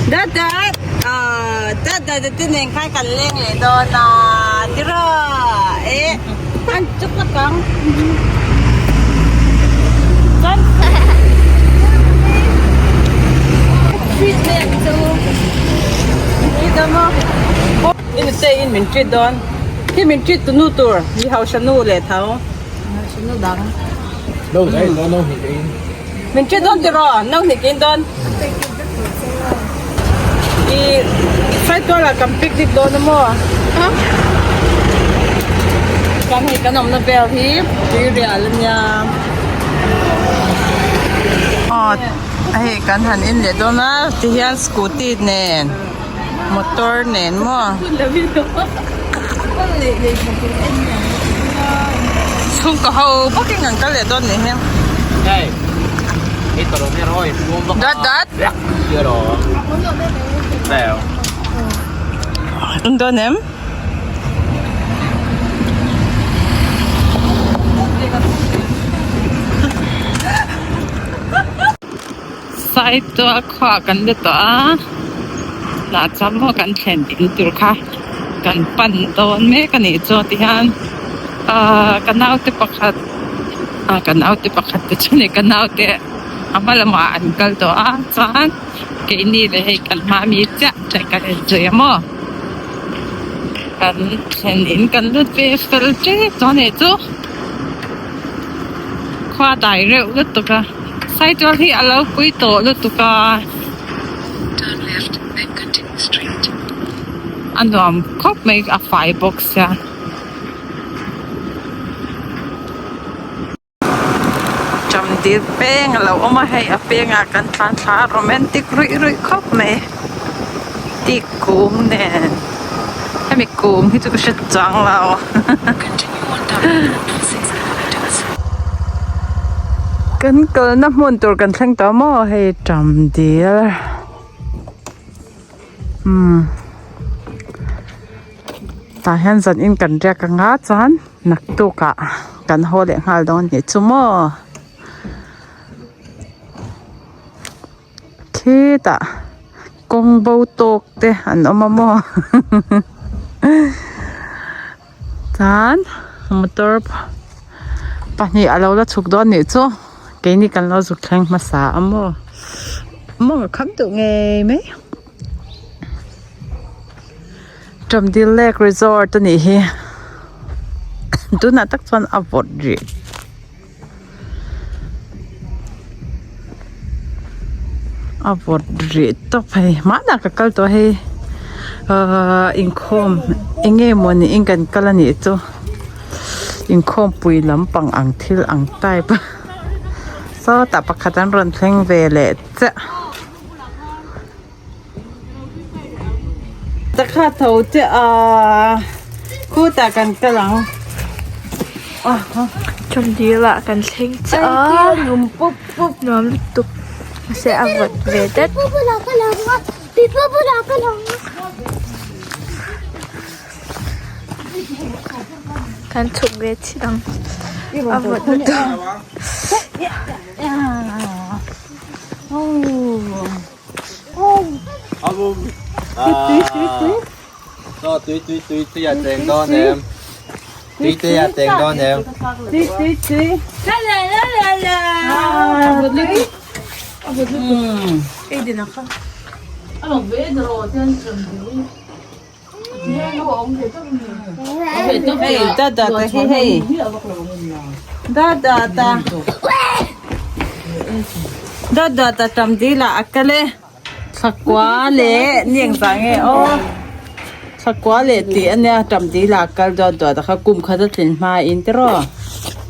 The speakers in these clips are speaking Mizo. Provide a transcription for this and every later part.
Dat dat ah dat dat te nen khan kan leng leh dawn a tiraw eh an chuk lawk ang chuan treat mai ang chu min treat dawn maw i nute in min treat dawn khi min treat tu nu tur mi hausa nu leh tho Min ṭi dawn tiraw? No hnih kin dawn. I Saitual ah kan picnic dawn a maw? Kan hei kan awmna vel hi tuirial a nia. Aw hei kan han en leh dawn a tihian scooty nen motor nen maw. Chhungkaw ho bawkin kan kal leh dawn nih hi. Dat dat. In dawn em? Saitual khuaah kan la tawh a lah chuan maw kan thlen in tur kha kan pan dawn mek a nih chu tihian ahh ka naute pakhat ah ka naute pakhat te chu ni ka naute a hma lamah an kal tawh a chuan keini leh hei kan hma mi chiah chuan kan inzui a maw kan thlen in kan lut ve fel tep tawh a nih chu. Khua dai reuh lutuk a saitual hi a lo pui tawh lutuk a a nuam khawp mai a fai bawk sia. Chamdil peng a lo awm a hei a pengah kan tlan thla a romantic ruih ruih khawp mai tik kung nen hemi kung hi chu ka hre chang lo. Kan kalna hmun tur kan thleng tawh maw hei Chamdil umm tah hian zan in kan riak anga chuan naktuk ah kan haw leh nghal dawn anih chu maw. Khitah kawng bo tawk te an awm a maw chuan motor pahnih a lo la chhuk dawn nih chu keini kan lo zuk thleng hmasa a maw maw ka kham duh ngei mai Ṭawmdil Lake Resort a nih hi tunah tak chuan a vawt rih. A vawt rih tawp hei hmanah ka kal tawh hei ahh inkhawm eng nge maw niin kan kal a nih chu inkhawmpui lampang ang thil ang type a sawtah pakhat an rawn thleng ve leh chiah. Takha tho che a khutah kan kal ang Chawmdil ah kan thleng chiah a nuam lutuk mahse a vawt ve det. Kan chhuk ve chhin ang a vawt lutuk. Tui tui tui tui a cheng dawn em tui tui a cheng dawn em tui tui tui la la la la la hei da da ta hi hei da da ta da da ta tam dil ah a kal e thakua leh ni engzah nge aw thakua leh tih ania tam dil ah a kal dawt dawt a kha kum khat a tlin hma in tiraw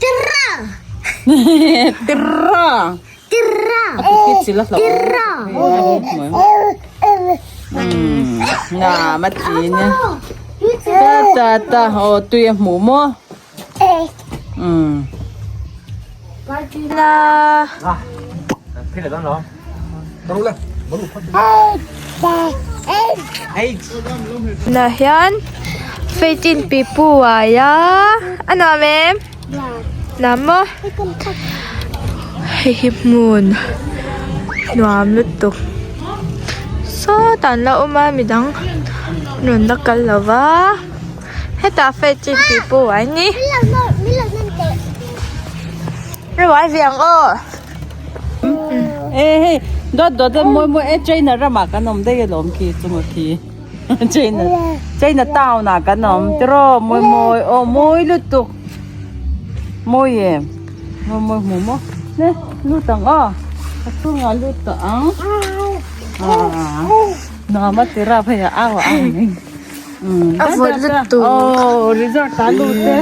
tiraw Ngam a ti nia ta ta ta aw tui a hmuh maw umm. Tunah hian Faith-in pipu uai a a nuam em? Nuam maw? Hei hi hmun nuam lutuk. Sawtah an la awm a midang rawn la kal lo va hetah fate chin tih pawh a ni ruai ve ang aw. E hei dawt dawt a mawi mawi e China ramah kan awm daih alawm khi chunga khi China China town ah kan awm tiraw mawi mawi aw mawi lutuk mawi em mawi mawi hmu maw le lut ang aw a chhungah lut tawh ang ah nuam a ti rap hei a au a au mai a vawt lutuk aw resort ah lut e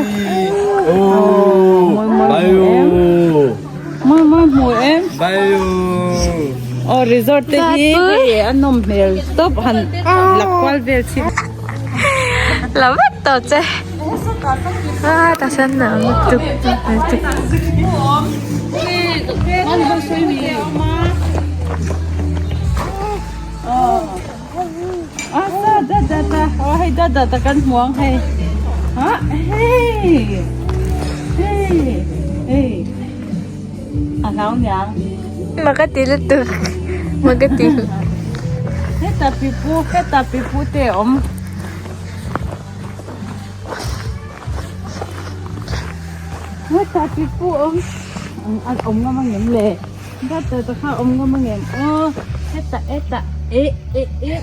aw mawi mawi hmu em mawi mawi hmu em aw resort te hi hei a nawm hmel tawp han la kual vel chhin la vek tawh che a tah sawn nuam lutuk lutuk. A sa da da da aw hei da da da kan hmu ang hei ha hei hei hei a hlau niang Maka ti lutuk maka ti heta pipu heta pipu te a awm. Heta pipu awm an awm ngam angem le da da da kha awm ngam angem aw heta heta eh eh eh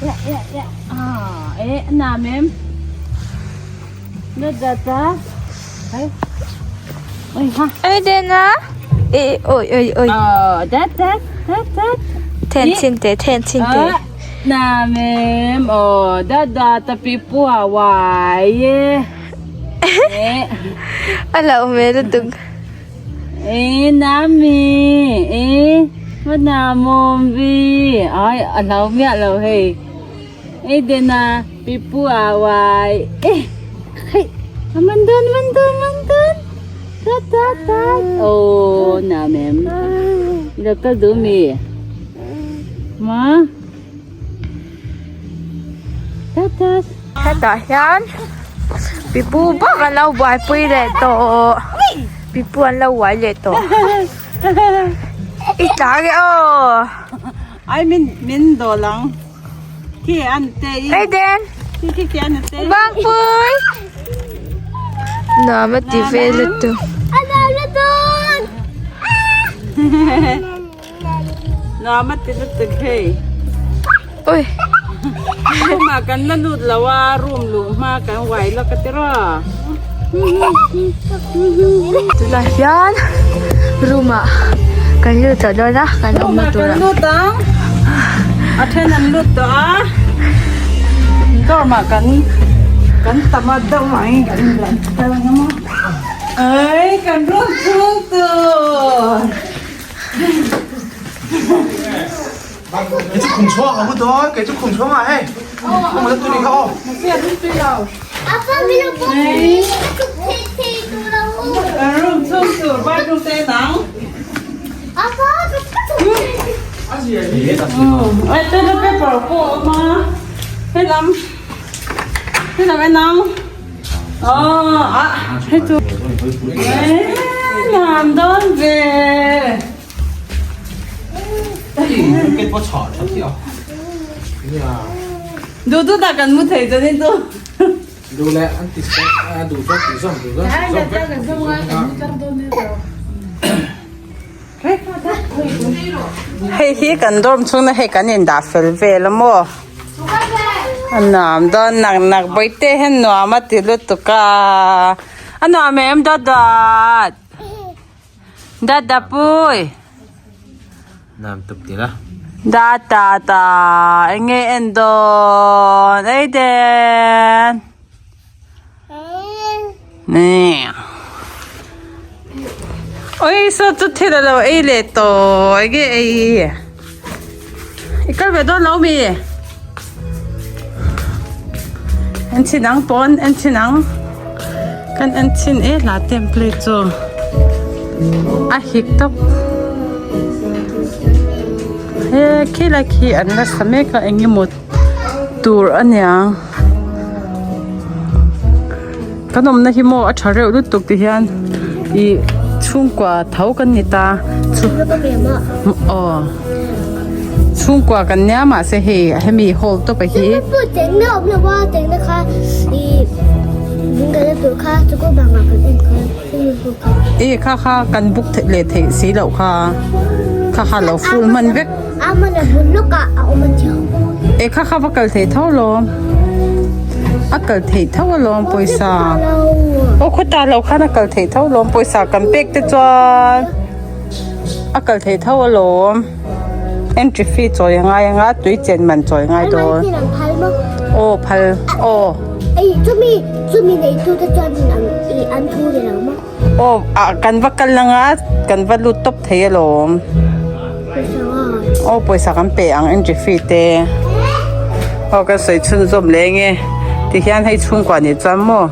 ya ya ya ah eh a nam em da da da hai oi ha Ê Dena Ê ôi ôi ôi ờ da da da da Then chin te then chin te Nam em aw da da ta pipu a uai e eh A hlauh hmel lutuk. E nami e va nam awm vi ai a hlau miah lo hei e dena pipu a uai e hei a man dawn man dawn man dawn ta ta ta aw nam em i lo kal duh mi ma. Hetah hian pipu bawk an lo buaipui leh tawh pipu an lo uai leh tawh i tla nge aw ai min min dawl ang khi an te i Aiden khi khi khi an te Bangpui nuam a ti ve lutuk Nuam a ti lutuk hei. Ui. Room ah kan la lut lo a, room luh hma kan uai lawk a tiraw. Tunah hian room ah kan lut tawh dawn a, kan awmna Room ah tur kan ah. lut ang, a then an lut tawh a, dorm ah kan kan tam a deuh ang in kan inlan tel ang emaw. Ai kan room chhung tur. Room chhung tur bathroom te nang. Ai toilet paper pawh a awm a helam helam en ang. Aw a hei chu nuam dawn ve. Duh duh tak kan mu thei chuan in chu. Hei hi kan dorm chhungna hei kan indah fel vel a maw a nuam dawn nak nak bawihte hian nuam a ti lutuk a a nuam em dawt dawt dawt dapui Nuam tuk ti la. Data ta eng nge en dawn ei den. Oi saw chu thil alo ei leh tawh enge ei i kal ve dawn lo mi en chhin ang pawn en chhin ang kan en chhin e hla temple chu a hik tawp he khilai khi an la sa mek a engemaw tur a niang kan awmna hi maw a tha reuh lutuk ti hian ih chhungkua tho kan ni ta aw. Chhungkua kan nia mahse hei hemi hall tawp a hi. E kha kha kan book theih leh theih si loh kha kha kha lo full hman vek. E kha kha va kal thei tho alawm a kal theih tho alawm pawisa aw khawtah loh khan a kal theih tho alawm pawisa kan pek te chuan a kal theih tho alawm entry fee chawi a ngai anga tui chen man chawi a ngai dawn aw phal aw. Aw ah kan va kal anga kan va lut tawp thei alawm aw pawisa kan pe ang entry fee te aw kan sawi chhunzawm leh enge tihian hei chhungkua nih chuan maw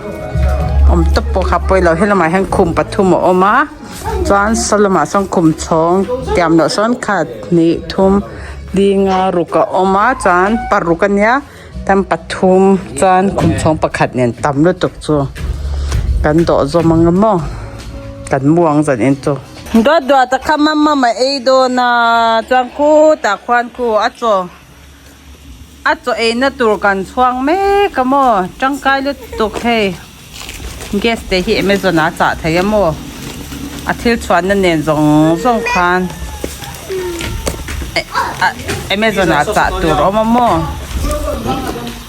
awm tawp pawh kha pawi lo helamah hian khum pathum a awm a chuan saw lamah sawn khum chhawng tiam loh sawn khat hnih thum linga ruk a awm a chuan paruk ania. Tam pathum chuan khum chhawng pakhat nen tam lutuk chu kan dawh zawm ang maw kan mu ang zan in chu. Duat duat a kha mam a ei dawn a chuan khutah khuan khu a chaw a chaw ei na tur kan chhuang mek a maw tangkai lutuk hei gas te hi amazon ah a chah thei a maw a thil chhuah na nen zawng zawng khan amazon ah chah tur a awm a maw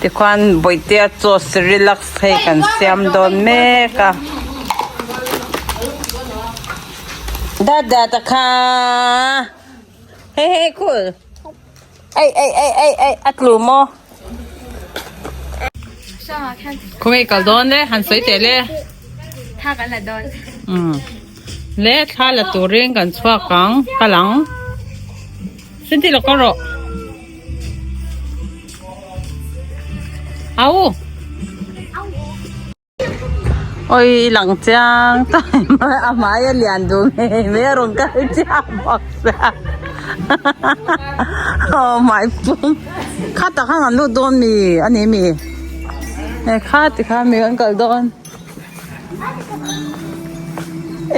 tikhuan bawihtea chaw cerelac hei kan siam dawn mek a dada ta kha hei hei khul. Ei ei ei ei ei a tlu maw? Khawnge kal dawn le han sawi teh le. Thla kan la dawn. Um. Le thla la turin kan chhuak ang kal ang. Sinti lo kal rawh. Au. Oi lang chiang ta a hmai a lian duh ngei mai a rawn kal chiah bawk sia aw hmai pum kha tak khan an lut dawn mi a ni mi he kha ti khan mi an kal dawn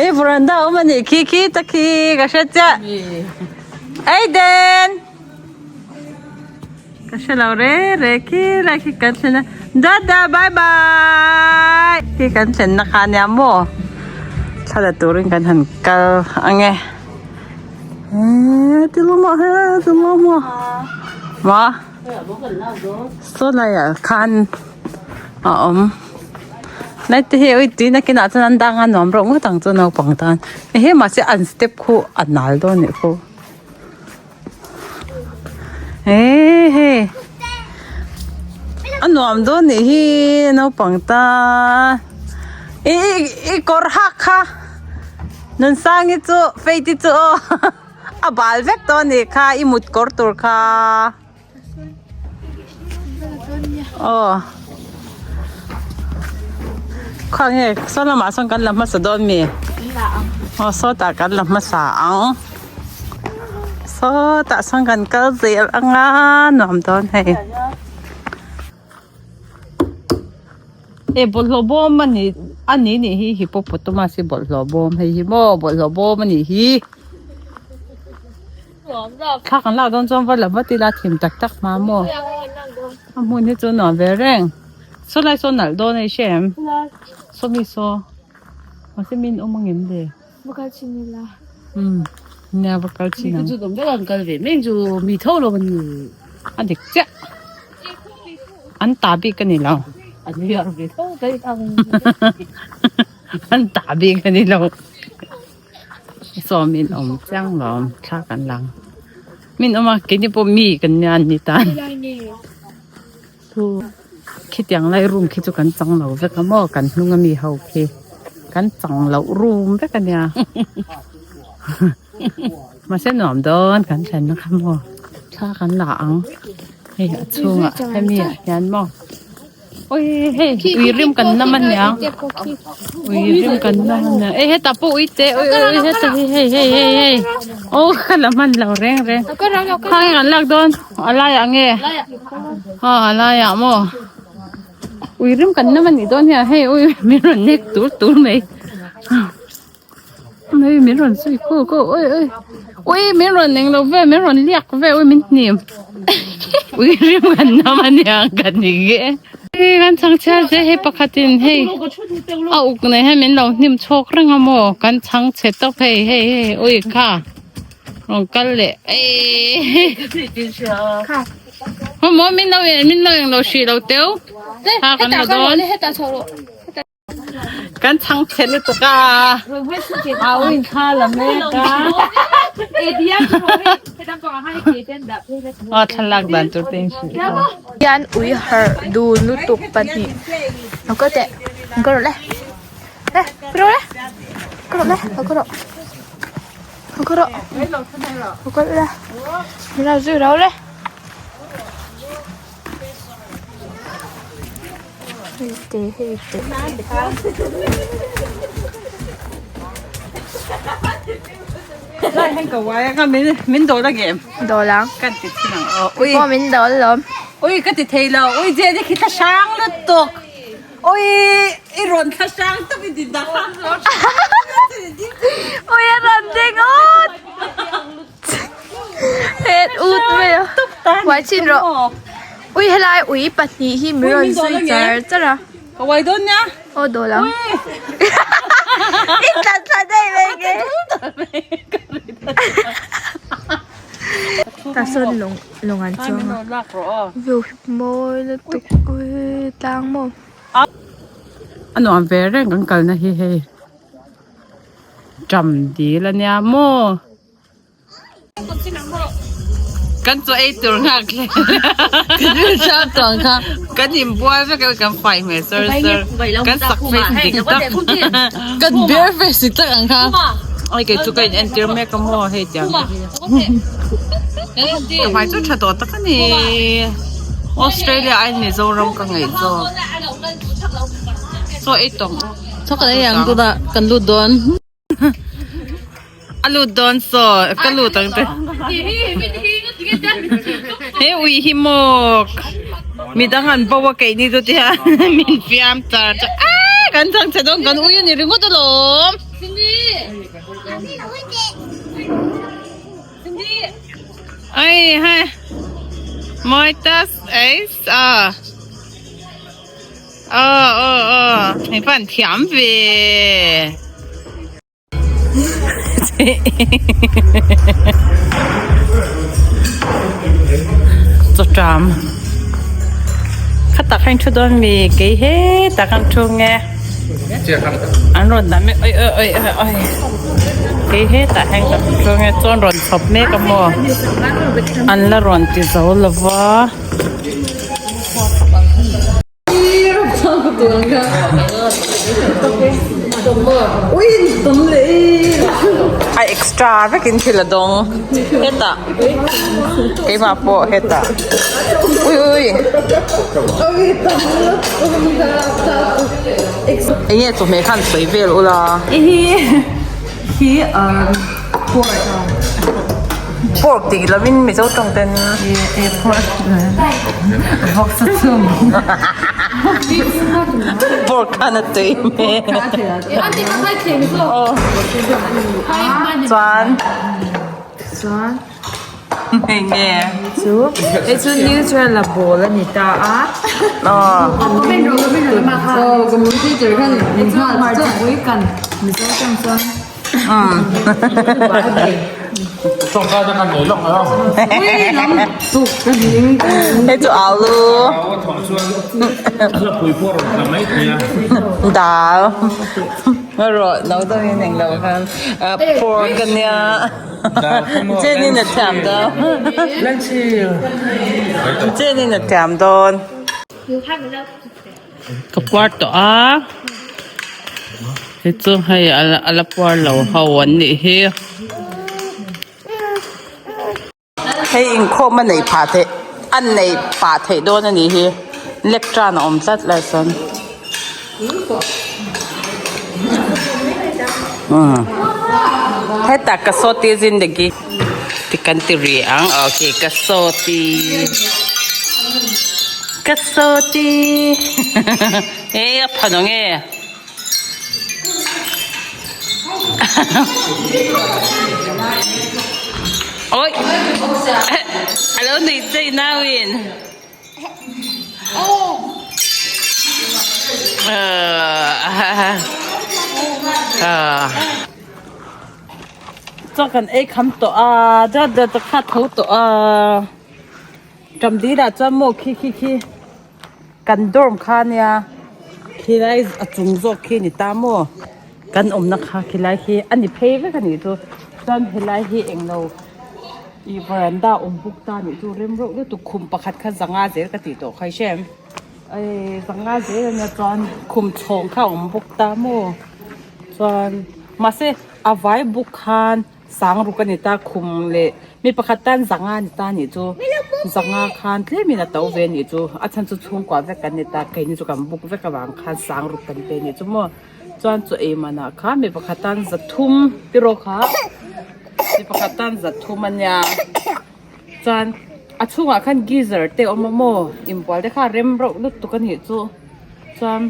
e veranda awm a nih khi khi ta khi ka hre chiah Aiden. Ka hre lo re re khi lai khi kan thlen a dada bye bye khi kan thlen na kha ania maw thla la turin kan han kal ang e eee ti lawm he ti lawm maw saw laiah khan a awm lai te hi ui tui nakinah chuan an dang a nuam reuh ngawt ang chu naupang tan ehe mahse an step khu a nal dawn anih khu. He he a nuam dawn nih hi naupang ta i i kawr hak kha Nunsangi chu Faith-i chu aw a bal vek tawh a nih kha i mut kawr tur kha. Aw khawnge saw lamah sawn kan la hmasa dawn mi aw sawtah kan la hmasa ang sawtah sawn kan kal zel anga nuam dawn hei e bawlhhlawh bawm a ni a ni nih hi hippopotamus hi bawlhhlawh bawm hei hi maw bawlhhlawh bawm a nih hi. Thla kan lak dawn chuan va la vat ila thim tak tak hma maw a hmun hi chu nuam ve reng saw lai saw nalh dawn a i hre em saw mi saw mahse min awm ang em le umm nia va kal chin ang a dik chiah an ta bik a ni lo an ta bik a ni lo. Saw min awm chiang lo thla kan lang min awm a keini pawh mi kan nia an ni tan chu khitiang lai room khi chu kan chang lo vek a maw kan hnung ami ho khi kan chang loh room vek a nia mahse nuam dawn kan thlen na kha maw thla kan la ang hei a chhungah hemi ah hian maw. Ui hei ui rim kan nam ania ui rim kan nam ania ei hetah pawh ui te ui ui heta hi hei hei hei hei aw ka la hman lo reng reng kha nge kan lak dawn a laiah nge aw a laiah maw ui rim kan nam anih dawn hian hei ui min rawn nek tur tur mai. Hei min rawn zui khu khu ui ui ui min rawn eng lo vel min rawn liak vel ui min hnim ui rim kan nam aniang ka ni nge hei kan chhang chhiar zel hei pakhatin hei a uk nei hian min lo hnim chhawk reng a maw kan chhang chhe tawp hei hei hei ui kha rawn kal leh eii maw min lo min lo eng lo hrih lo teu kha kan la dawn. Kan chhang chhe lutuk a. Au in thla la mek a. Aw thlalak dan tur te in hrilh a. Hian ui harh dun lutuk pahnih lo kal teh lo kal rawh le le kal rawh le kal rawh le lo kal rawh lo kal rawh lo kal le min lo zui ro le. Hei te hei te Lai heng ka uai a ka min min dawl a ngem dawl ang kan ti thin ang aw ui pawh min dawl lawm ui ka ti thei lo ui je ni khi thla hrang lutuk ui i rawn thla hrang tak i ti dak ui a rawn ding ut Het ut mai a uai chhin rawh ui helai ui pahnih hi min rawn zui char char a ka uai dawn nia aw dawl ang i tlan thla daih mai nge tah sawn lawng lawng an chuang a view hi mawi lutuk ui tlang maw a nuam ve reng kan kalna hi hei Ṭam dil a nia maw? Kan chaw ei tur nghak hle. Kan inbual vek a kan fai hmel sir sir. Kan sak face dik tak. Kan bare face dik tak ang kha. Ai kei chu ka in entir mek a maw hei tiang te hi. Ka hmai chu tha tawh tak a ni. Australia aiin Mizoram ka ngaih zawk. Chaw ei tawng. Chaw kan ei ang tunah kan lut dawn. A lut dawn saw ka lut ang te. He ui hi maw midang an bo a keih ni chu tia min fiam char char a kan chhang chhe dawn kan ui a ni ringawt alawm. Ai hai mawi tas eis a. Aw aw aw hei pawh an thiam ve. Chawṭam khatak khan thu dawn mi kei hetah khan thu nge an rawn dah mek oi oi oi oi oi kei hetah hian ka thu nge chuan rawn chhawp mek a maw an la rawn ti zo lo va. A extra vekin thil a dawng hetah keimah pawh hetah ui ui enge chawhmeh khan sawi vel ula Pork tih lovin Mizo tawng ten vawksa chhum pork khan a tui hmel chuan chuan hei nge chu hei chu nutrela ball a ni ta a aw Mizo tawng chuan Hei chu alu dal rawh no deuhin englo khan pork ania chenin a thiam dawn chenin a thiam dawn. Ka puar tawh a hei chu hei a la puar lo ho an nih hi hei inkhawm a neih phah theih a neih pah theih dawn a nih hi lectern a awm tlat lai sawn umm hetah kasawti zindagi ti kan ti ri ang okay kasawti. Ka sawti hei a pha nawng e. Oi alo nui chei nauin Chaw kan ei kham tawh a dawt dawt a kha tho tawh a ṭam dil ah chuan maw khi khi khi kan dorm kha ania khilai a chung zawk khi a ni ta maw kan awmna kha khilai khi a ni phei vek a nih chu chuan helai hi englo ih veranda awm bawk ta a nih chu rem reuh lutuk khum pakhat kha zanga zel ka tih tawh kha i hre em zanga zel ania chuan khum chhawng kha a awm bawk ta maw chuan mahse a vai buk khan sang ruk a ni ta khum leh mi pakhat tan zanga a ni ta anih chu zanga khan tlemin a to ve anih chu a chhan chu chhungkua vek kan ni ta keini chu kan buk vek avang khan sang ruk kan pe anih chu maw chuan chaw ei manah khan mi pakhat tan zathum tiraw kha mi pakhat tan zathum ania chuan a chhungah khan geyser te a awm a maw inbual te kha a rem reuh lutuk anih chu chuan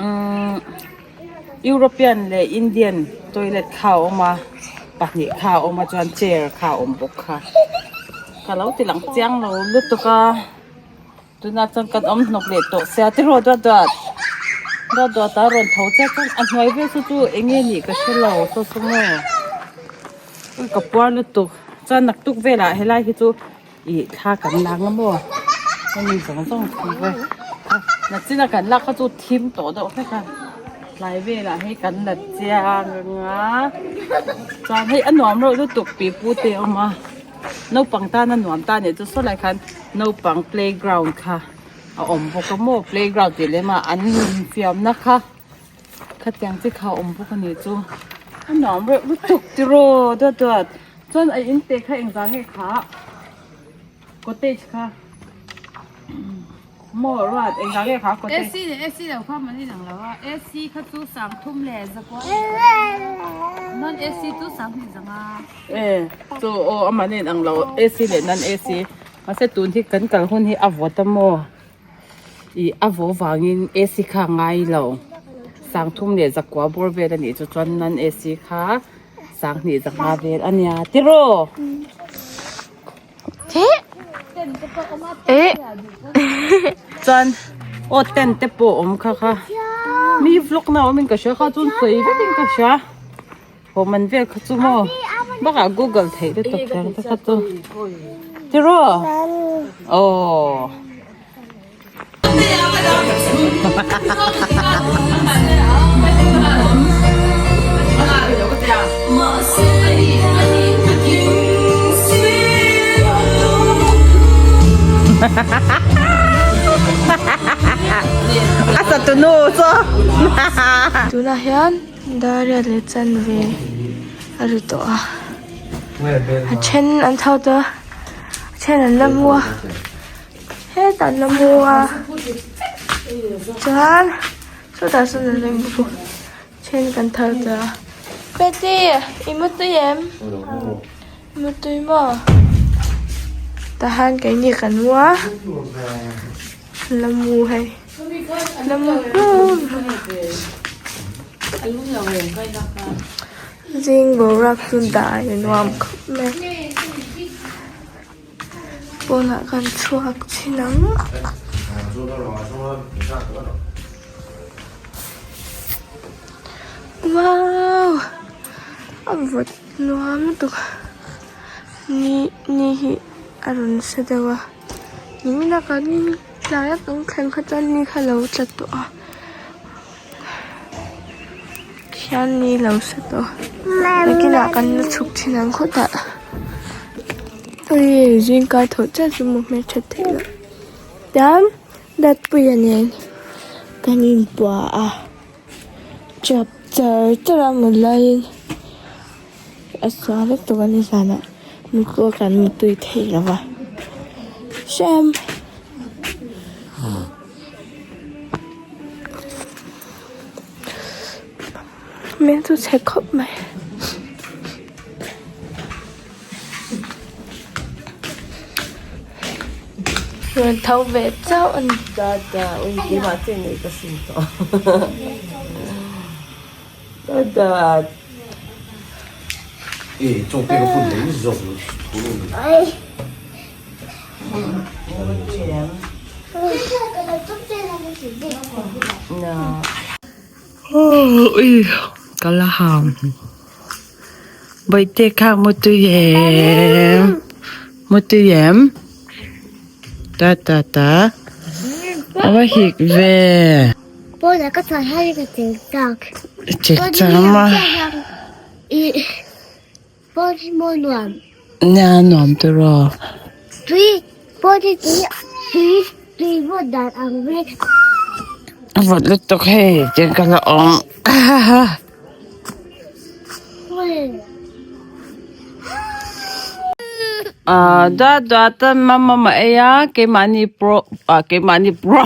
umm. European leh Indian toilet kha a awm a pahnih kha a awm a chuan chair kha a awm bawk kha ka lo ti lang chiang lo lutuk a tunah chuan kan awm hnawk leh tawh sia tiraw duat duat duat duat a rawn tho chiah chuan a hnuai vel saw chu eng nge nih ka hrelo saw saw maw ui ka puar lutuk chuan naktuk velah helai hi chu. Ih thla kan lak nga maw hemi zawng zawng thu ve nachina kan lak kha chu thim tawh deuh hlek a tlai velah hei kan la chiang anga chuan hei a nuam reuh lutuk pipu te a awm a naupang tan a nuam ta a nih chu saw lai khan naupang playground kha a awm bawk a maw playground tih lem ah an infiamna kha khatiang chi kha a awm bawk a nih chu a nuam reuh lutuk tiraw dawt dawt. Chuan a in te kha engvang nge kha cottage kha maw ruat engvang nge kha cottage AC leh AC lo kha man inang lo a AC kha chu sangthum leh zakua non AC chu sanghnih zanga e chu aw a man inang lo AC leh non AC mahse tun hi kan kal hun hi a vawt a maw ih a vawh vangin AC kha a ngai lo sangthum leh zakua bawr vel a nih chu chuan non AC kha. Sanghnih zangha vel a nia tiraw. Chuan aw tent te pawh awm kha kha mi vlog na awm in ka hria kha chuan sawi vek in ka hria haw man vel kha chu maw bakah google theih lutuk reng te kha chu tiraw aw. A sa tunu chu Tunah hian dar riat leh chanve a ri tawh a a then an tho tawh a a then an la mu a. Hetah an la mu a chuan sawtah sawn an la mu bawk then kan thar ta Betty i mu tui em i mu tui maw tahan keini kan mu a an la mu hei an la mu hlum zing boruak chu dai a nuam khawp mai. Pawnah kan chhuak thin ang. Wow! A vawt nuam lutuk ni ni hi a rawn sa deuh a nimin a kan tlai a kan thleng kha chuan ni kha lo tla tawh a khian ni lo sa tawh nakinah kan la chhuk thin ang khawtah. Ui zingkar tho chiah chu maw hmelthat theih loh tiang Datpuia nen kan inpuah a chap char char a mut laiin a sual vek tawh a ni zanah mut pawh kan mutui thei lo va hrem. Hmel chu chhe khawp mai. Rawn tho ve chauh a ni. Dada ui keimah che nei ka sim tawh. Dada. Ka la ham Bawihte kha mutui em mutui em ta ta ta a va hik ve chek chang a nia nuam tiraw. A vawt lutuk hei tiang ka la awm ah duat duat a mama ei a keimahni pro ah keimahni pro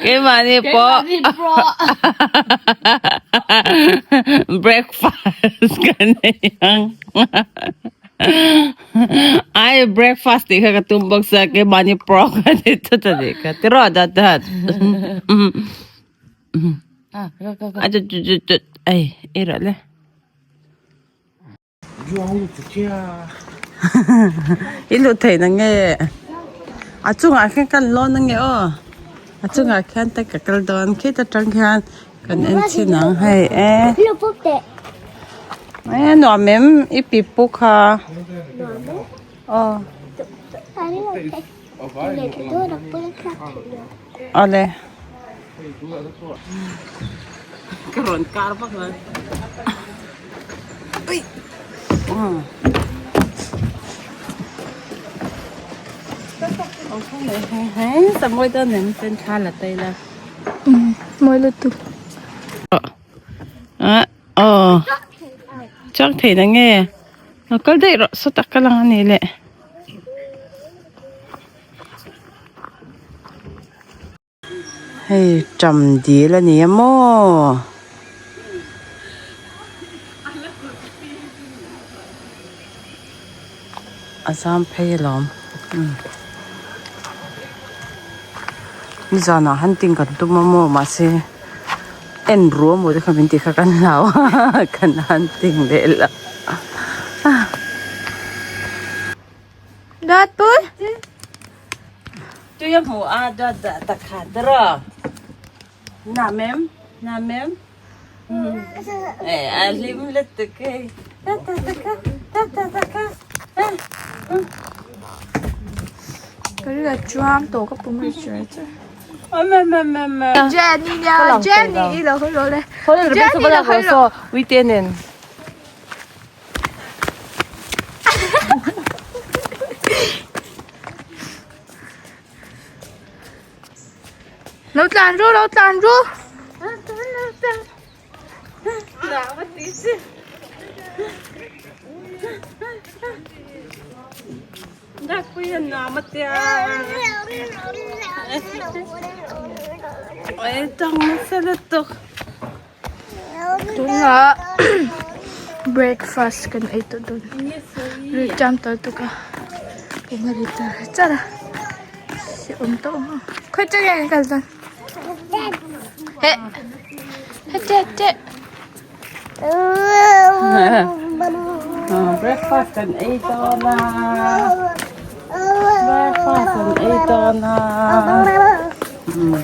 keimahni pawh breakfast kan ei ang ai breakfast tih kha ka tum bawk sia keimahni pro ka ni thut a nih kha tiraw dat dat a chu chu chu chu ei ei rawh le. I lut thei na nge a chungah khian kan lawn ange aw a chungah khian te ka kal dawn khi ta tang khian kan en chhin ang hei e e nuam em i pi pu kha aw awle ka rawn kar vak lo ui Mawi lutuk. Aw chuang thei na nge lo kal daih rawh sawtah ka lang a ni leh. Hei ṭam dil a ni a maw? A zam phei alawm umm nizanah hunting kan tum a maw mahse en ruam maw te kha min tih kha kan hlau a kan hunting leh lo. Dawt pui. Tui a hmu a dawt dah tak kha tiraw nam em nam em eh a hlim lutuk hei ta ta ta ka ta ta ta ka Ka ri la chuang tawh ka pum ri chur chur. Mama Jenny nia Jenny i lo hawi rawh le Jenny lo hawi rawh. Uite nen. Lo tlan ru lo tlan ru. Tunah breakfast kan ei tawh dawn ri ṭam tawh lutuk a pum a ri char char a si awm tawh ang a khawi che nge kan kal dawn eh heti heti breakfast kan ei dawn a breakfast kan ei dawn a.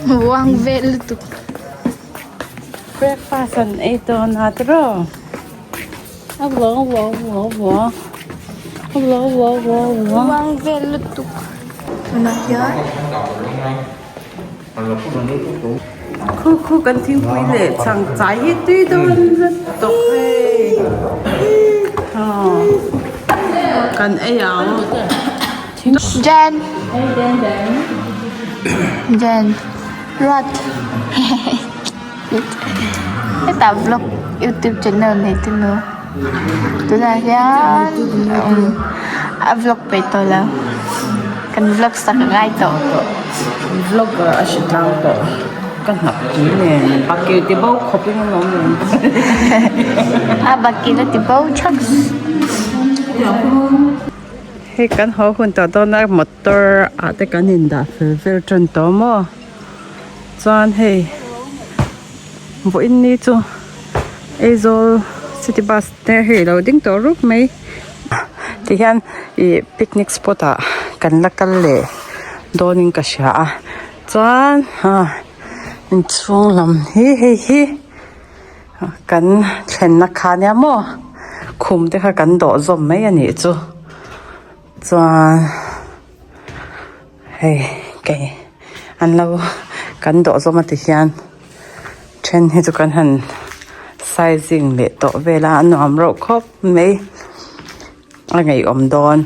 Uang vel lutuk. Breakfast an ei dawn a tiraw a vuang vuang vuang vuang a vuang vuang vuang vuang Uang vel lutuk tunah hian Khu khu kan thingpui leh chhang chai hi tui dawn lutuk hei aw kan ei ang. Jen Jen Ruat Hetah vlog youtube channel nei te nu tunah hian umm a vlog peih tawh lo kan vlog sak a ngai tawh. Vlog a hre tlang tawh ka hnap tui nen baki ti bo khawp in an awm reng a baki la ti bo thak. Hei kan haw hun tawh dawn a motor ah te kan in dah fel vel tan tawh maw chuan hei. Vawiin ni chu Aizawl city bus te hei alo ding tawh rup mai tihian ih picnic spot ah kan la kal leh dawnin ka hria a chuan ah inchhung lam hi hei hi kan thlenna kha ania maw khum te kha kan dawh zawm mai a nih chu chuan. Hei kei an lo kan dawh zawm a ti hian then hi chu kan han sizing leh tawh vel a a nuam reuh khawp mai a ngaihawm dawn.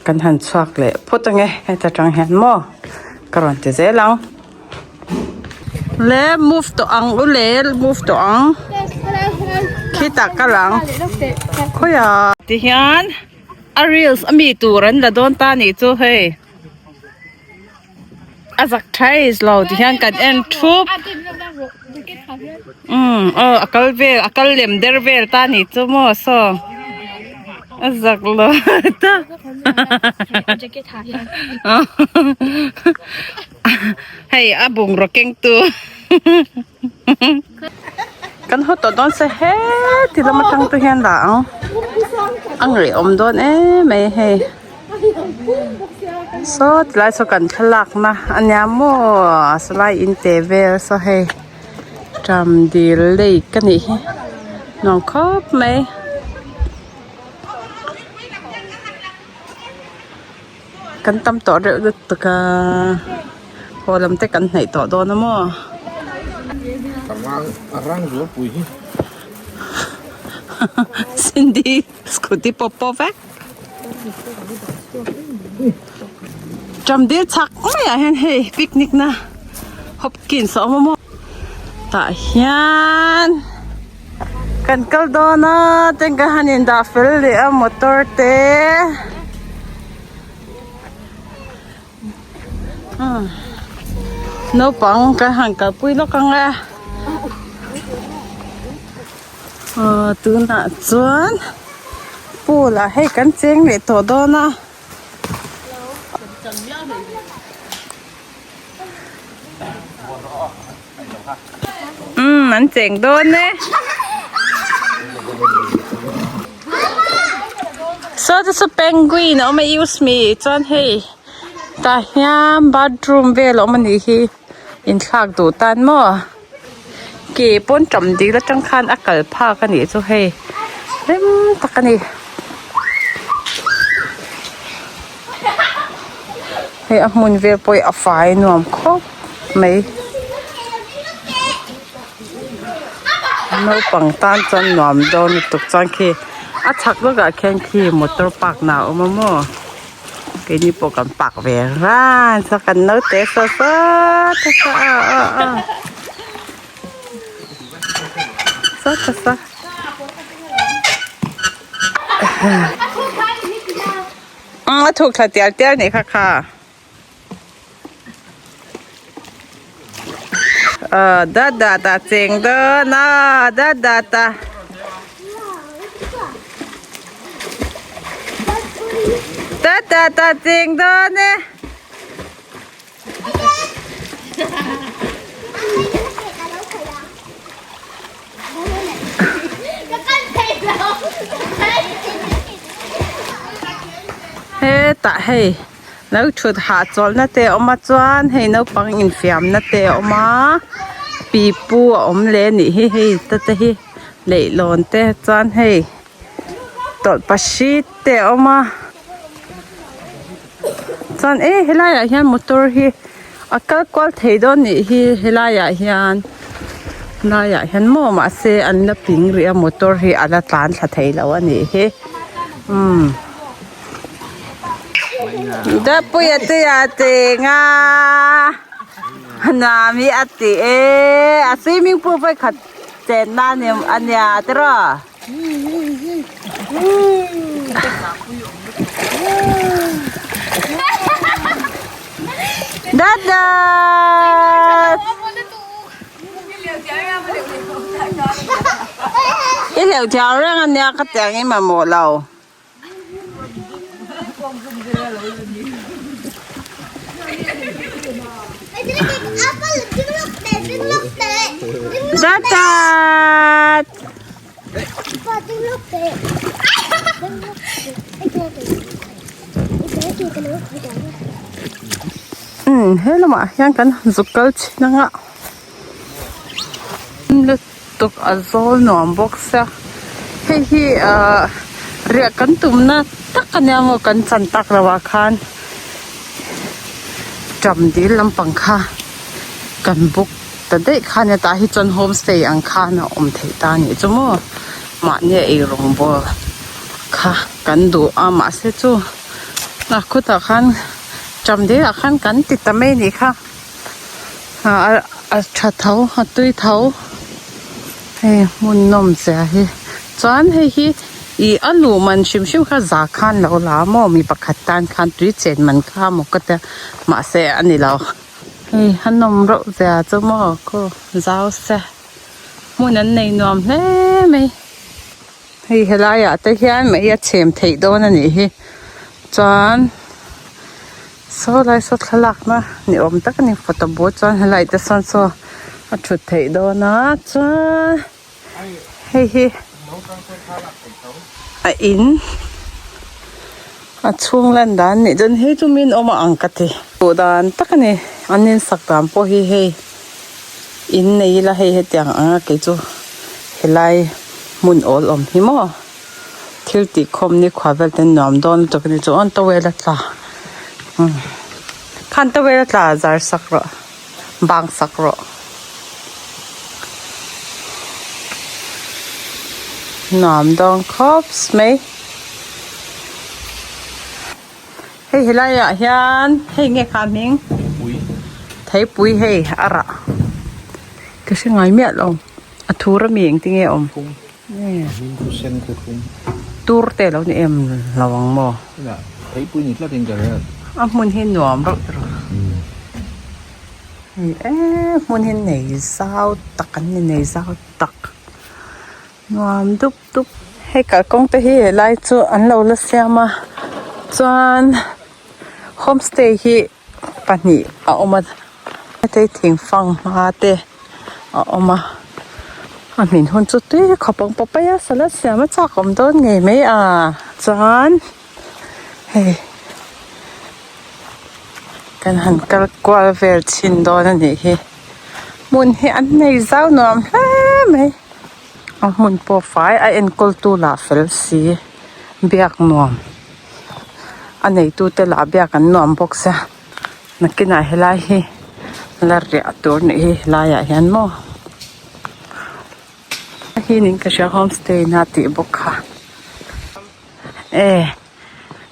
Kan han chhuak leh phawt ange heta tang hian maw ka rawn ti zel ang. Le move tawh ang u le move tawh ang khitah kal ang khawiah tihian a reels a mi tur an la dawn ta nih chu hei a zak tha lo tihian kan en thup umm aw a kal vel a kal lem der vel ta nih chu maw saw a zak lo ta. Hei a bungraw kengtu kan haw tawh dawn se heti lam atang te hian dah ang a ngaihawm dawn em mai hei saw tilai saw kan thlalak na ania maw sawlai in te vel saw hei tram dil lake a nih hi nuam khawp mai. Kan tam tawh reuh lutuk a, haw lam te kan hnaih tawh dawn a maw? Cindy scooty pawp pawp vek. Tram dil chak maiah hian hei picnic na Hopkins a awm a maw? Tah hian kan kal dawn a tin ka han in dah fel leh a motor te naupang kan han kalpui lawk ang e aw tunah chuan pool ah hei kan cheng leh tawh dawn a. Umm an cheng dawn e. Saw te saw penguin a awm a use me chuan hei tah hian bathroom vel a awm a nih hi inthlak duh tan maw ke pawn tam dil atang khan a kal phak a nih chu hei rem tak a ni. Hei a hmun vel pawh hi a fai nuam khawp mai naupang tan chuan nuam dawn lutuk chuan khi a chhak lawkah khian khi motor park na a awm a maw keini pawh kan park ve ran chuan kan naute saw sawt a saw a a a sawt a saw. A thuk thla tial tial nih kha kha. Ờ da da ta cheng dawn a da da ta. Da da ta cheng dawn e. Hetah hei lo thut hahchawlhna te a awm a chuan hei naupang infiamna te a awm a pipu a awm leh a nih hi hei te te hi leihlawn te chuan hei tawlhpahrit te a awm a chuan e helaiah hian motor hi a kal kual thei dawn nih hi helaiah hian helaiah hian maw mahse an la ping rih a motor hi a la tlan thla thei lo a nih hi umm Dapuia te a cheng a nuam hi a ti e a swimming pool vawikhat chenna a nia tiraw. Dadah! I hleuh thiam reng a nia ka tiang i mamawh lo. Dat dat. Umm he lamah hian kan han zuk kal thin anga lutuk a zawl nuam bawk sia hei hi ahh riah kan tumna tak ania maw kan chan tak loh ah khan ṭam dil lampang kha kan buk ta daih kha ania tah hi chuan homestay ang khan a awm theih ta anih chu maw mahni a eirawngbawl kha kan duh a mahse chu a khutah khan ṭam dil ah khan kan ti ta mai anih kha ah a tha tho a tui tho hei hmun nawm zia hi chuan hei hi ih a luh man hrim hrim kha za khan lo la maw mi pakhat tan khan tui chen man kha maw ka tia mahse a ni lo hei a nawm reuh zia chu maw khaw zau se hmun an nei nuam hle mai hei helaiah te hian mei a chhem theih dawn a nih hi chuan. Saw lai saw thlalak na ni awm tak a ni photo booth chuan helai te sawn saw a thut theih dawn a chuan hei hi a in a chhung lan dan nih chuan hei chu min awm a ang ka ti duh dan tak a ni an insak dan pawh hi hei in nei ila hei hetiang anga kei chu helai hmun awl awm hi maw. Thil tih khawm ni khua vel te nuam dawn lutuk a ni chuan towel a tla umm khan towel a tla zar sak rawh bang sak rawh nuam dawn khawp mai hei helai ah hian hei nge kha hming theipui hei a rah ka hre ngai miah lo a thur ami engtin nge a awm. Tur te lo ni em lo ang maw? A hmun hi nuam reuh tawh hei e hmun hi nei zau tak an ni nei zau tak nuam dup dup hei kalkawng te hi helai chu an lo la siam a chuan homestay hi pahnih a awm a heti thing fanghma te a awm a a hmin hun chu tui khawp ang papaya salad siam a chak awm dawn ngei mai a chuan hei kan han kal kual vel chhin dawn a nih hi hmun hi an nei zau nuam hle mai a hmun pawh fai a enkawl tu lah fel si biak nuam. A neitute lah biak an nuam bawk sia nakinah helai hi la riah tur a nih hi helaiah hian maw hi niin ka hria homestay na tih bawk kha e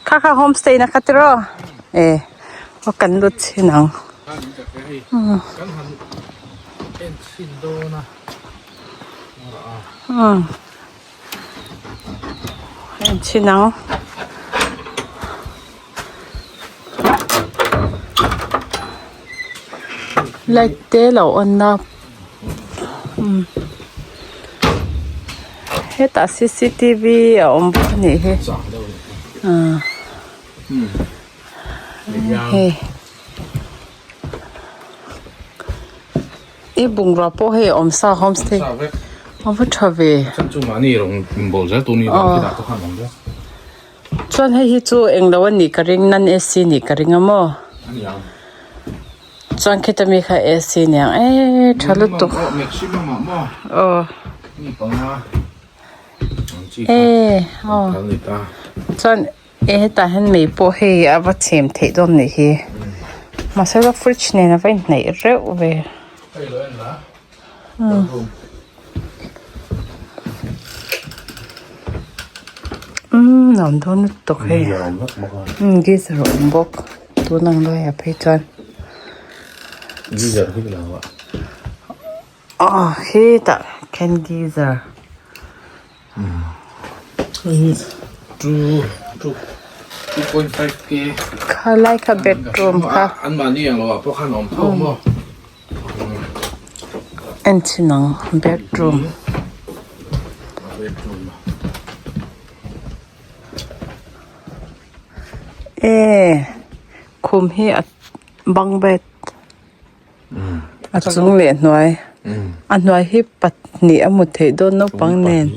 kha kha homestay na kha tiraw e aw kan lut chhin ang. En chhin ang light te lo on a umm hetah c c t v a awm bawk a nih hi ah hei I bungrua pawh hei a awm sa homestay a va tha ve chuan hei hi chu englo a nih ka ring non A C nih ka ring a maw chuan khita mi kha A C aniang eee tha lutuk aw eee aw chuan. E hetah hian mei pawh hei a va chhem theih dawn nih hi mahse la fridge nen a va inhnaih reuh ve umm nuam dawn lutuk hei umm geyser a awm bawk tun ang laiah phei chuan aw hetah khian geyser. Khalai kha bedroom kha en chhin ang bedroom. E khum hi a bunk bed. A chung leh hnuai a hnuai hi pahnih a hmu theih dawn naupang nen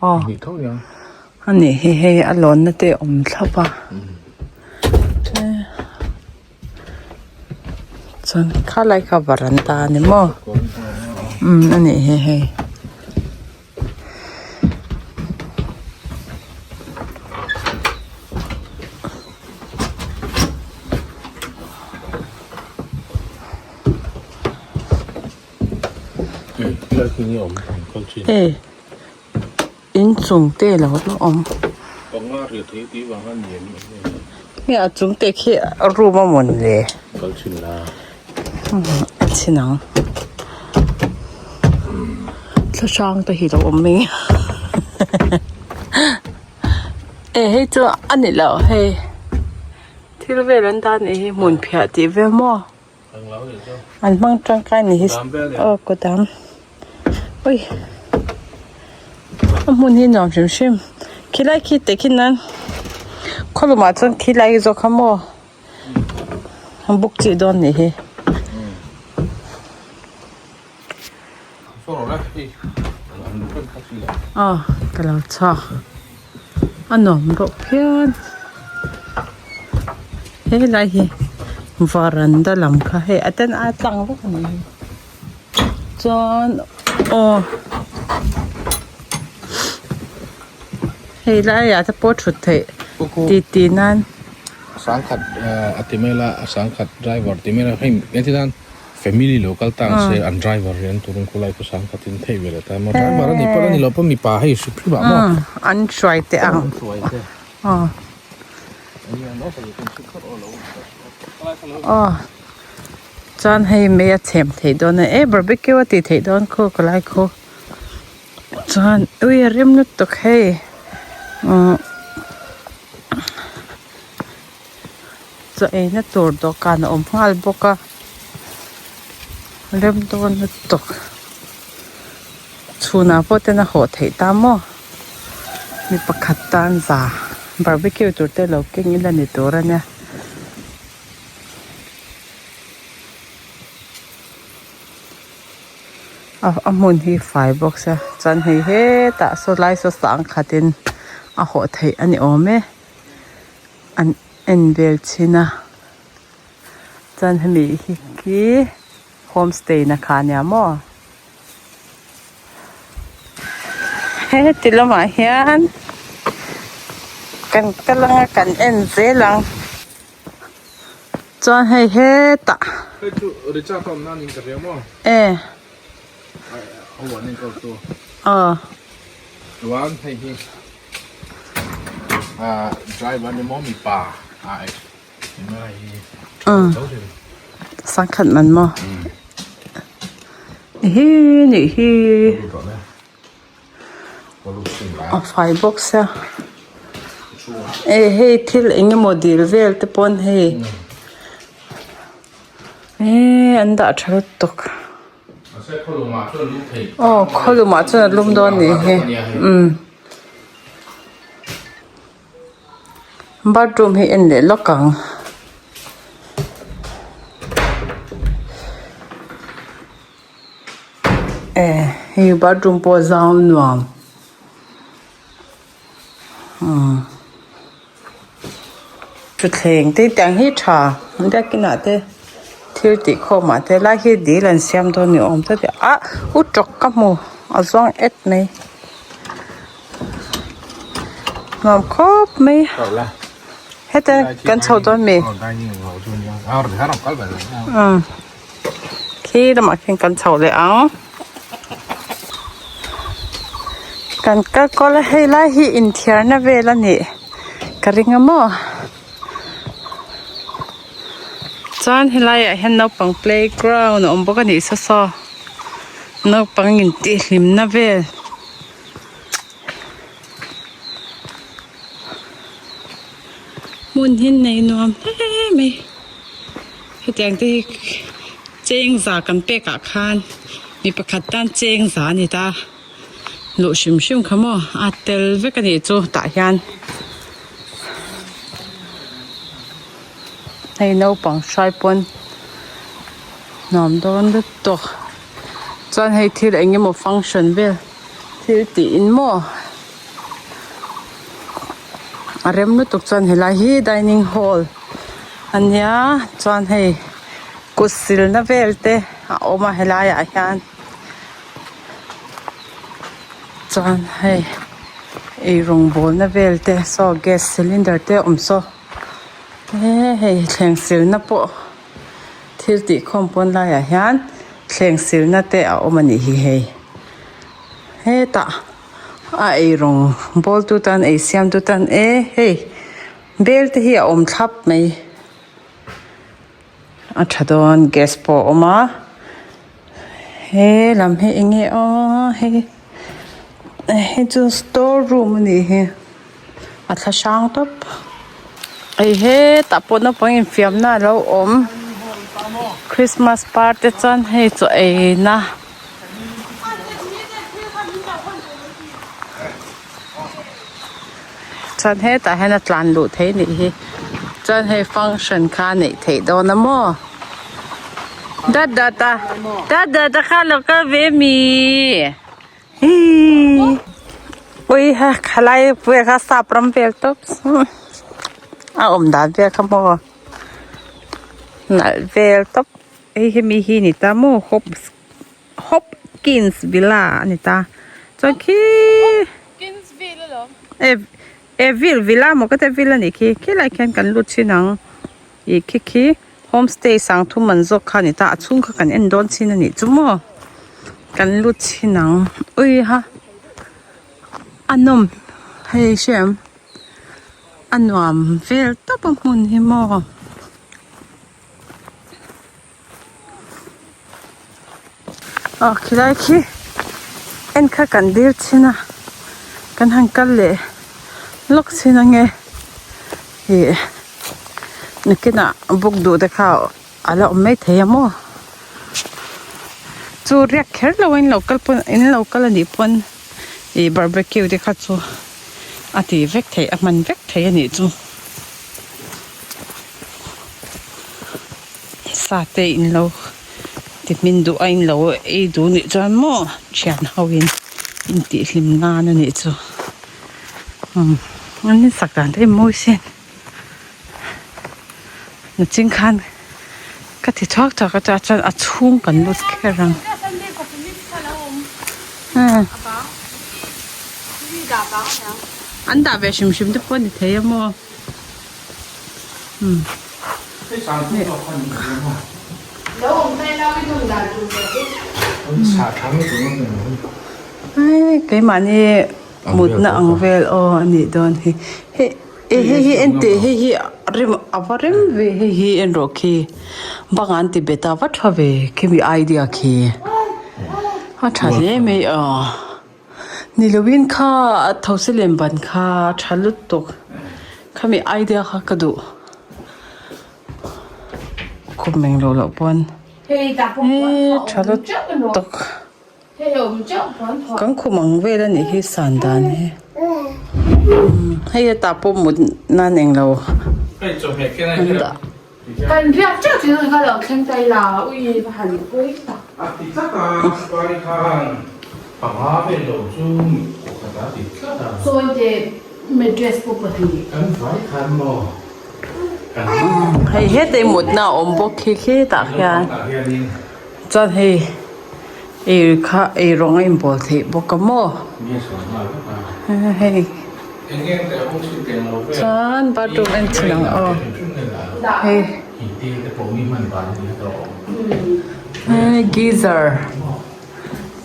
aw a nih hi hei a lawnna te a awm thlap a chuan khalai kha varanda a ni maw umm a nih hi hei. Hei inchung te lo la awm nge a chung te khi room a mawn le a chhin ang. Thla hrang te hi lo awm mai e hei chu a ni lo hei thil vel an dah anih hi hmun phiah tih vel maw an hmang tangkai anih hi aw kawt ang ui a hmun hi nuam hrim hrim khilai khi teh khi nan khawlumah chuan khilai zawk kha maw. Buk chih dawn nih hi. Aw ka lo chhuak a nuam rawh phian helai hi varanda lam kha hei a ten a tlang vek a ni hi chuan aw hei laiah te pawh thut theih titi nan. Sangkhat a ti mai la a sangkhat driver ti mai la hei engtin nan family lo kal tang se an driver hi an turung khulai pawh sangkhat in theih ve leh ta maw driver a ni pawh a ni lo pawh mipa hei hri hri vah maw an hruai teh ang an hruai te aw aw chuan hei mei a chhem theih dawn a e barbecue a tih theih dawn khu ka lai khu chuan ui a rem lutuk hei umm. Chaw eina tur dawhkan a awm nghal bawk a rem dawn lutuk chhunah pawh ten a hawh theih ta maw mi pakhat tan za barbecue tur te lo keng ila ni tur a nia. A hmun hi fai bawk sia chuan hei hetah saw lai saw sang khatin a hawh theih a ni awm e an en vel thin a chuan hemi hi khi homestay na kha ania maw heti lamah hian kan kal anga kan en zel ang. Chuan hei hetah. Hei chu Richard a awm nan in ka hria maw? E. Ho an enkawl tu. Aw. Chuan hei hi driver ni maw mipa a eng hi. Umm. Sangkhat man maw? Hi nih hi. A fai bawk sia e hei thil eng emaw dil vel te pawn hei eee an dah tha lutuk aw khawlumah chuan a lum dawn a nih hi umm bathroom hi en leh lawk ang. Eh hei bathroom pawh a zau nuam umm thutthleng te tiang hi tha biakinah te thil tih khawm ah te lai hi dil an siam dawn ni awm ta te ah u tawk ka hmu a zawng et mai nuam khawp mai heta kan chho dawn mi umm. Khi lamah khian kan chho leh ang. Kan kal kual a hei lai hi inthiarna vel a nih ka ring a maw. Chuan helaiah hian naupang playground a awm bawk a nih saw saw. Naupang intihhlimna vel. Hmun hi nei nuam hle mai. Hetiang te hi cheng za kan pek ah khan mi pakhat tan cheng za a ni ta luh hrim hrim kha maw a tel vek a nih chu tah hian hei naupang hrai pawn. Nuam dawn lutuk chuan hei thil eng emaw function vel thil tih in maw a rem lutuk chuan helai hi dining hall a nia chuan hei kut silna vel te a awm a helai ah hian chuan hei eirawng bawlna vel te saw gas cylinder te a awm saw he hei thleng silna pawh. Thil tih khawm pawn laiah hian thleng silna te a awm a nih hi hei hetah a eirawng bawl tu tan ei siam tu tan e hei bel te hi a awm thlap mai a tha dawn gas pawh a awm a he lam hi eng nge aw hei hei chu store room a nih hi. A thla hrang tawp. Hei hetah pawh naupang infiamna a lo awm. Christmas par te chuan hei chaw eina. Chuan hetah hian a tlan luh theih a nih hi. Chuan hei function kha a neih theih dawn a maw. Dat dat a dat dat a kha lo kal ve mi. Ui ha khalai pui kha sap ram vel tawp a awm dan vel kha maw nalh vel tawp hei hemi hi ni ta maw hops Hopkins villa a ni ta chuan khi e vil villa maw ka tia vil a nih khi khilai khian kan lut thin ang ih khi khi homestay sang thum an zawk kha a ni ta a chhung kha kan en dawn chin a nih chu maw kan lut chhin ang ui ha a nawm hei hriam a nuam vel tawp a hmun hi maw. Aw khilai khi en kha kan dil chhin a kan han kal leh lawk chhin ange ih nakinah buk duh te kha a la awm maithei a maw chu riak kher lo a in lo kal pawn in lo kal a nih pawn ih barbecue te kha chu a tih vek theih a hman vek theih a nih chu. Sa te in lo ti hmin duh a in lo ei duh nih chuan maw thian ho in in tih hlim nan a nih chu umm an in sak dan te hi mawi sin nachin khan ka ti thuak thuak a chuan chuan a chhung kan lut kher ang an dah ve hrim hrim te pawh a ni thei a maw. Keimahni mutna ang vel aw a nih dawn hi hei hei hi en teh hei hi rem a va rem ve hei hi en rawh khi bang an ti bet a va tha ve khimi idea khi a tha hle mai aw. Ni lovin kha a thosi lem ban kha a tha lutuk khami idea kha ka duh khum eng loh loh pawn he tha lutuk kan khum ang vel a nih hi san dan hi hei hetah pawh mut nan eng lo an dah. Kan riak teuh chu ka lo thleng ta ila ui va han pawi tak. A ti tlat a, Pari khan panga vel lo chu pakhat a ti tlat a. Sawi teh mattress pawh pahnih. Kan vai khan maw kan. Hei hetei mutna a awm bawk khi khitah khian chuan hei ei kha ei rawng a inbawl theih bawk a maw hei. Chuan bathroom en chhin ang aw hei hei geyser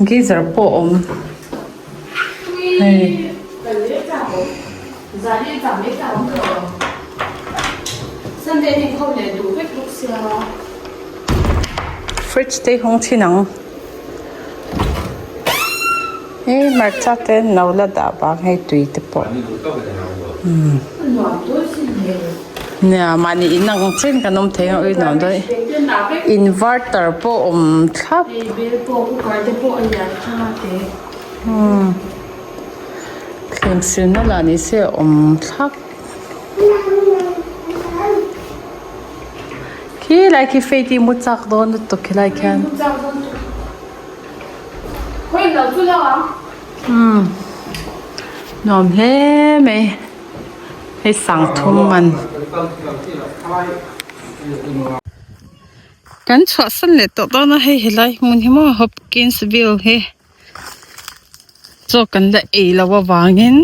geyser pawh a awm hei. Fridge te hi hawng chhin ang. Hei hmarcha te no la dah vang hei tui te pawh umm nia mahni in ang chen kan awm thei ang ui nuam dawn inverter pawh awm thlap umm thleng silna lah ni se awm thlap. Khilai khi Faith-i mu chak dawn lutuk khilai khian. Umm nuam hle mai hei sangthum man. Kan chhuahsan leh tawh dawn a hei helai hmun hi maw Hopkinsville hi chaw kan la ei loh avangin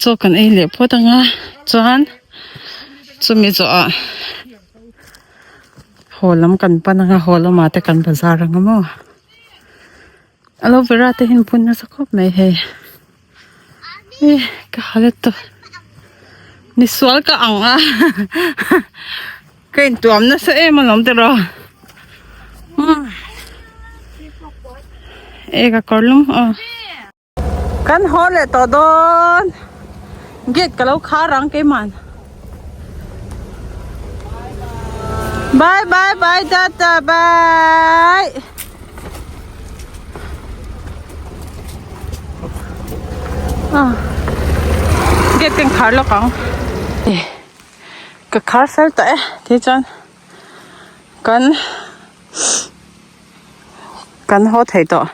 chaw kan ei leh phawt ang a chuan chumi zawhah haw lam kan pan ang a haw lamah te kan bazar ang a maw aloe vera te hi an phun nasa khawp mai hei eh ka ha let tawh misual ka ang a ka intuam nasa em alawm tiraw eh ka kawr lum aw. Kan haw leh tawh dawn gate ka lo khar ang keimah bye bye bye tata bye ah gate kan khar lawk ang ka khar fel tawh e ti chuan kan. Kan haw thei tawh.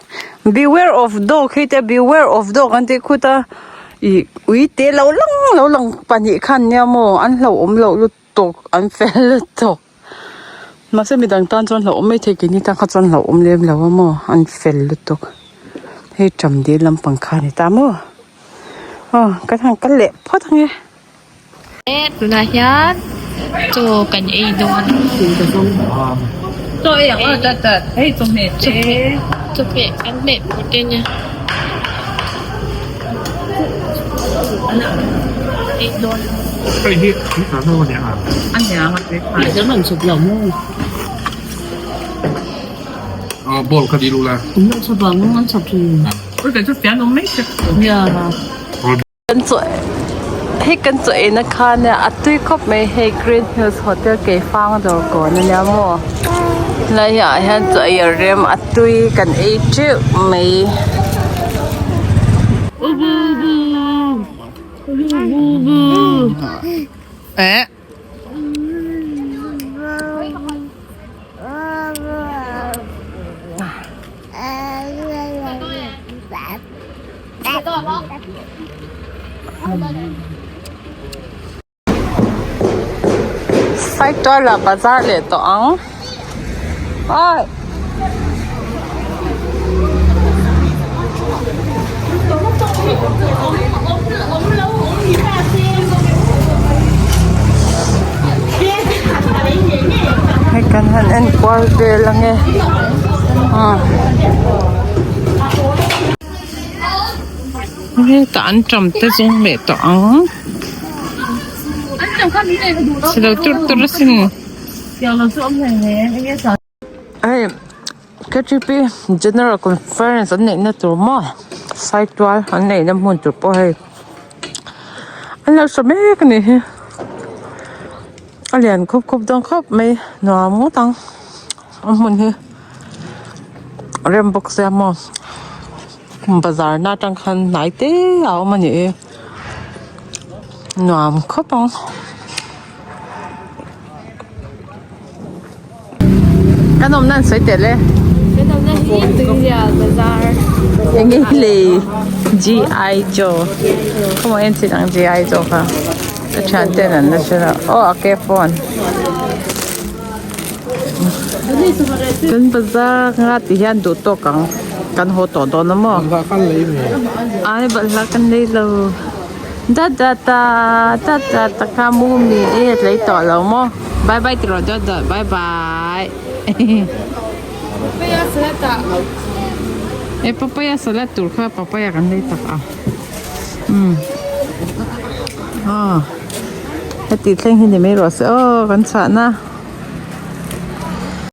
Beware of dog hei te beware of dog an tih khut a ih ui te lo lang lo lang pahnih khan nia maw an hlauhawm loh lutuk an fel lutuk mahse midang tan chuan hlauhawm maithei keini tan kha chuan hlauhawm lem lo a maw an fel lutuk hei ṭam dil lampang kha a ni ta maw aw ka han kal leh phawt ang e. Tunah hian chaw kan ei dawn Chaw ei ang aw dat dat hei chawhmeh te chawhmeh kan hmeh tur te nia ei dawn Kan chaw hei kan chaw ei na khan a tui khawp mai hei green hills hotel keifang dawr kawn ania maw helai ah hian chaw ei a rem a tui kan ei teuh mai. Saitual ah bazar leh tawh ang awi hei kan han en kual vel ange ah. Hetah an ṭam te zawng leh tawh ang chhelo tur tur asin hei K T P general conference an neihna tur maw saitual an neihna hmun tur pawh hei an lo hre mek a nih hi a lian khup khup dawn khawp mai nuam ngawt ang a hmun hi rem bawk sia maw. Bazar na atang khan hnai te a awm a ni e nuam khawp ang. Kan awmna an sawi tel e. Kan awmna hi Tuirial bazar. Enge le GI Joe. Khawmaw en chin ang GI Joe kha. Ka thian ten an la hre lo. Aw a ke phone. Kan bazar anga ti hian duh tawk ang kan haw tawh dawn a maw ai balhla kan lei lo dat dat ta dat dat ta kha mu mi e a tlei tawh lo maw bye bye ti rawh dat dat bye bye e papaya salad tur kha papaya kan lei tak a umm aw heti thleng hi ni mai rawh se aw kan chhuahna.